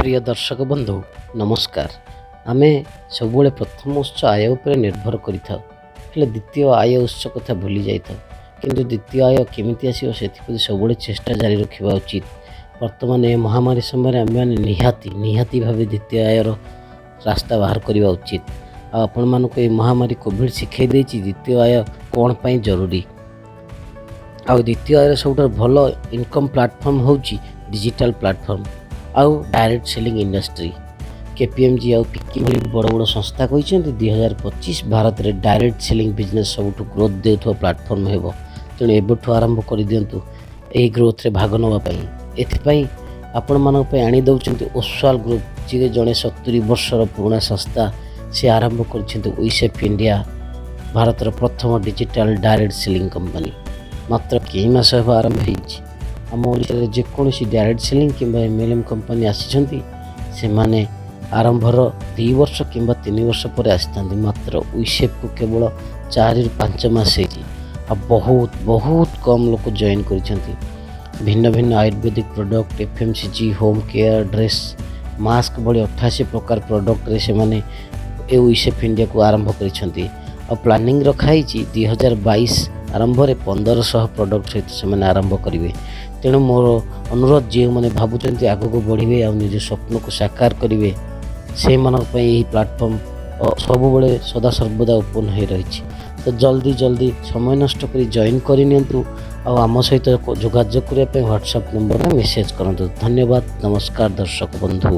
ପ୍ରିୟ ଦର୍ଶକ ବନ୍ଧୁ, ନମସ୍କାର। ଆମେ ସବୁବେଳେ ପ୍ରଥମ ଉତ୍ସ ଆୟ ଉପରେ ନିର୍ଭର କରିଥାଉ, ହେଲେ ଦ୍ୱିତୀୟ ଆୟ ଉତ୍ସ କଥା ଭୁଲି ଯାଇଥାଉ। କିନ୍ତୁ ଦ୍ୱିତୀୟ ଆୟ କେମିତି ଆସିବ, ସେଥିପ୍ରତି ସବୁବେଳେ ଚେଷ୍ଟା ଜାରି ରଖିବା ଉଚିତ। ବର୍ତ୍ତମାନ ଏ ମହାମାରୀ ସମୟରେ ଆମେମାନେ ନିହାତି ନିହାତି ଭାବେ ଦ୍ୱିତୀୟ ଆୟର ରାସ୍ତା ବାହାର କରିବା ଉଚିତ। ଆଉ ଆପଣମାନଙ୍କୁ ଏ ମହାମାରୀ କୋଭିଡ଼ ଶିଖାଇ ଦେଇଛି ଦ୍ୱିତୀୟ ଆୟ କ'ଣ ପାଇଁ ଜରୁରୀ। ଆଉ ଦ୍ୱିତୀୟ ଆୟର ସବୁଠାରୁ ଭଲ ଇନକମ୍ ପ୍ଲାଟଫର୍ମ ହେଉଛି ଡିଜିଟାଲ ପ୍ଲାଟଫର୍ମ ଆଉ ଡାଇରେକ୍ଟ ସେଲିଂ ଇଣ୍ଡଷ୍ଟ୍ରି। କେପିଏମ୍ଜି ଆଉ ଫିକି ଭଳି ବଡ଼ ବଡ଼ ସଂସ୍ଥା କହିଛନ୍ତି, 2025 ଭାରତରେ ଡାଇରେକ୍ଟ ସେଲିଂ ବିଜନେସ୍ ସବୁଠୁ ଗ୍ରୋଥ୍ ଦେଉଥିବା ପ୍ଲାଟଫର୍ମ ହେବ। ତେଣୁ ଏବେଠୁ ଆରମ୍ଭ କରିଦିଅନ୍ତୁ ଏହି ଗ୍ରୋଥରେ ଭାଗ ନେବା ପାଇଁ। ଏଥିପାଇଁ ଆପଣମାନଙ୍କ ପାଇଁ ଆଣି ଦେଉଛନ୍ତି ଓସ୍ୱାଲ ଗ୍ରୁପ୍, ଯିଏ ଜଣେ 70 ବର୍ଷର ପୁରୁଣା ସଂସ୍ଥା। ସେ ଆରମ୍ଭ କରିଛନ୍ତି ୱିସେଫ୍ ଇଣ୍ଡିଆ, ଭାରତର ପ୍ରଥମ ଡିଜିଟାଲ ଡାଇରେକ୍ଟ ସେଲିଂ କମ୍ପାନୀ। ମାତ୍ର କେଇ ମାସ ହେବ ଆରମ୍ଭ ହେଇଛି। ଆମ ଓଡ଼ିଶାରେ ଯେକୌଣସି ଡାଇରେକ୍ଟ ସେଲିଂ କିମ୍ବା ଏମ୍ଏଲ୍ଏମ୍ କମ୍ପାନୀ ଆସିଛନ୍ତି, ସେମାନେ ଆରମ୍ଭର 2 ବର୍ଷ କିମ୍ବା 3 ବର୍ଷ ପରେ ଆସିଥାନ୍ତି। ମାତ୍ର ୱିସେଫ୍କୁ କେବଳ 4ରୁ 5 ମାସ ହେଇଛି ଆଉ ବହୁତ ବହୁତ କମ୍ ଲୋକ ଜଏନ୍ କରିଛନ୍ତି। ଭିନ୍ନ ଭିନ୍ନ ଆୟୁର୍ବେଦିକ product, FMCG, home care, dress, mask ଭଳି 88 ପ୍ରକାର ପ୍ରଡ଼କ୍ଟରେ ସେମାନେ ଏ ୱିସେଫ୍ ଇଣ୍ଡିଆକୁ ଆରମ୍ଭ କରିଛନ୍ତି। ଆଉ ପ୍ଲାନିଂ ରଖାହେଇଛି, 2022 ଆରମ୍ଭରେ 1500 ପ୍ରଡ଼କ୍ଟ ସହିତ ସେମାନେ ଆରମ୍ଭ କରିବେ। ତେଣୁ ମୋର ଅନୁରୋଧ, ଯେଉଁମାନେ ଭାବୁଛନ୍ତି ଆଗକୁ ବଢ଼ିବେ ଆଉ ନିଜ ସ୍ୱପ୍ନକୁ ସାକାର କରିବେ, ସେଇମାନଙ୍କ ପାଇଁ ଏହି ପ୍ଲାଟଫର୍ମ ସବୁବେଳେ ସଦାସର୍ବଦା ଓପନ୍ ହୋଇ ରହିଛି। ତ ଜଲ୍ଦି ଜଲ୍ଦି ସମୟ ନଷ୍ଟ କରି ଜଏନ୍ କରିନିଅନ୍ତୁ ଆଉ ଆମ ସହିତ ଯୋଗାଯୋଗ କରିବା ପାଇଁ ହ୍ୱାଟ୍ସଆପ୍ ନମ୍ବରରେ ମେସେଜ୍ କରନ୍ତୁ। ଧନ୍ୟବାଦ, ନମସ୍କାର ଦର୍ଶକ ବନ୍ଧୁ।